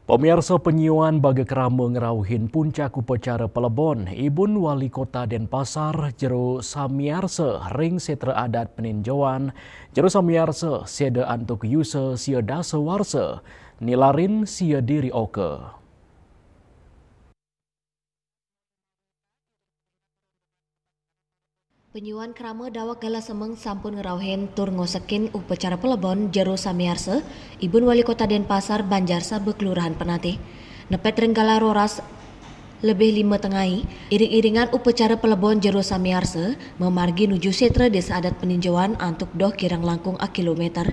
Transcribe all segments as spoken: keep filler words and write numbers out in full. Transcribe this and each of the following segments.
Pamiarsa, penyuan baga krama ngrauhin puncak upacara pelebon Ibun Wali Kota Denpasar jero samiarsa ring Setra Adat Peninjauan jero samiarsa seda antuk yusa sia dasa warsa nilarin sia diri oka. Penyuan krama daweg galah semeng sampun ngrauhin tur ngosekin upacara pelebon jero samiarsa Ibun Wali Kota Denpasar Banjar Saba Kelurahan Penatih. Nepet ring galah roras lebih lima tengai, iring-iringan upacara pelebon jero samiarsa mamargi nuju Setra Desa Adat Peninjauan antuk doh kirang langkung akilometer.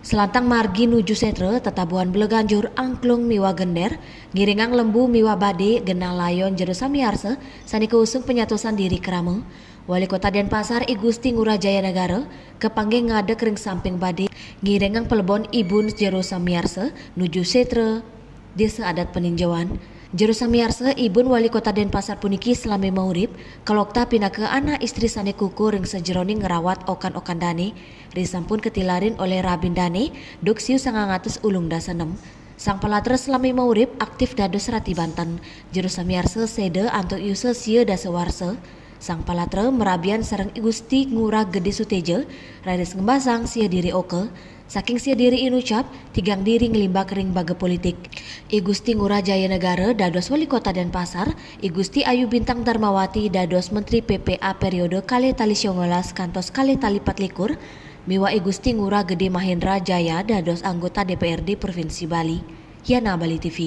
Selantang margi nuju setra, tetabuhan bela ganjur, angklung miwah gender, ngiringang lembu miwah bade, genah layon jero samiarsa, sane kausung penyatosan diri krama. Wali Kota Denpasar I Gusti Ngurah Jaya Negara kapanggih ngadeg ring samping bade, ngiringang pelebon Ibun jero samiarsa nuju setra Desa Adat Peninjauan. Jero samiarsa, Ibun Wali Kota Denpasar puniki salami maurip, kalokta pinaka anak istri sane kukuh ring sajeroning ngrawat okan-okan dane, risampun katilarin olih rabin dane, duk siu sangang atus ulung dasa nem. Sang palatra salami maurip aktif dados rati banten. Jero samiarsa seda antuk yusa sia dasa warsa. Sang palatra marabian sareng I Gusti Ngurah Gede Suteja, raris ngembasang sia diri oka. Saking sia diri inucap, tigang diri nglimbak ring baga politik. I Gusti Ngurah Jaya Negara dados Wali Kota Denpasar, I Gusti Ayu Bintang Darmawati dados Menteri P P A periode kalih tali songolas kantos kalih tali patlikur, miwah I Gusti Ngurah Gede Mahendra Jaya dados anggota D P R D Provinsi Bali. Yana, Bali T V.